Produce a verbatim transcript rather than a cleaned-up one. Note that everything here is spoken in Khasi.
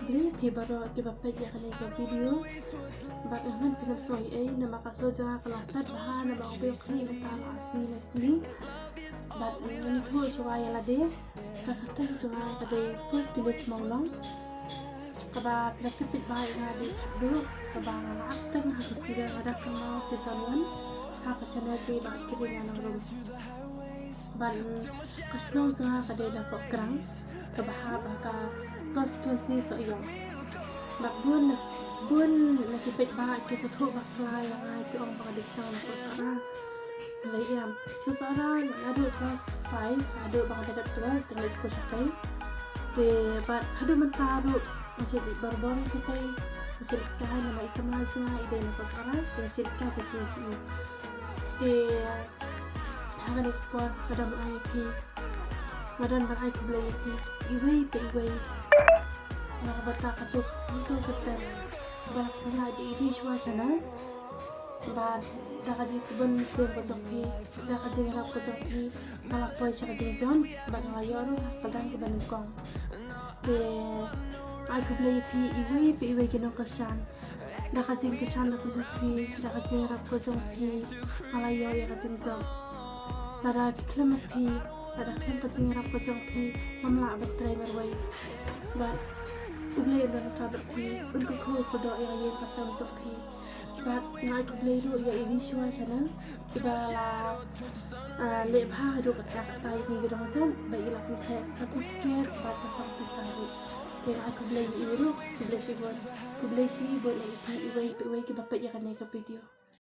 Khublei phi baroh kiba peit ïa kane ka video. Bad nga ngeit phin ym sngew ei ei namar ka show jong nga ka la set bha namar u Blei u khmih mynta la ar sngi lai sngi. Bad ngan ïathuh shuwa ïa lade. Ka kyrteng jong nga ka dei Pultilis Mawlong. Kaba phi la tip bha ïa nga dei Khatduh, kaba nga la acting ha ka serial Lada Kynmaw season one ha ka channel jong i Bah Kyrina Nongrum. Bad ka shnong jong nga ka dei Dapohkrang, kaba hap ha ka constituency Sohiong. Bad bun, bun na ki paidbah ki sngewthuh bakla ïa nga, ki ong ba nga dei shnong na Sohra. Lei em, shu Sohra naduh class five haduh ba nga dep twelve, te nga leit skul shatei. Te bad haduh mynta ruh nga shu leit borbor shatei. Nga shu leit kai namar i samla jong nga i dei na Sohra, te nga shu leit kai te shu shu. Te ha kane ka por nga don ban ai ïa phi, nga don ban ai khublei ïa phi iwei pa iwei. Namar ba kata ka tuk, ka tuk ka test ba la pynïaid ïa i ri shuwa sha nang. Bad da ka jingsbun mynsiem ka jong phi, da ka jingïarap ka jong phi, nga la poi sha ka jingjop bad nga la ïoh ruh ha ka dang kaba nyngkong. Te ai khublei ïa phi iwei pa iwei ki nongkyrshan. Da ka jingkyrshan da ka jong phi, da ka jingïarap ka jong phi, nga la ïoh ïa ka jingjop. Lada khlem ïa phi, lada khlem ka jingïarap ka jong phi, ngam lah ban trei marwei. Bad U Blei un don ryngkat bad phi, un kyrkhu kyrdoh ïa ka ïing ka sem jong phi. Bad nga ai khublei ruh ïa i ri shuwa sha nang kiba la, ah, leh bha haduh katta katta ïa kine ki dongjop ba i la pyntrei ka certificate bad ka song pisa ruh. Te nga ai khublei ïa i ruh, khublei shibun, khublei shibun ïa phi iwei pa iwei kiba peit ïa kane ka video.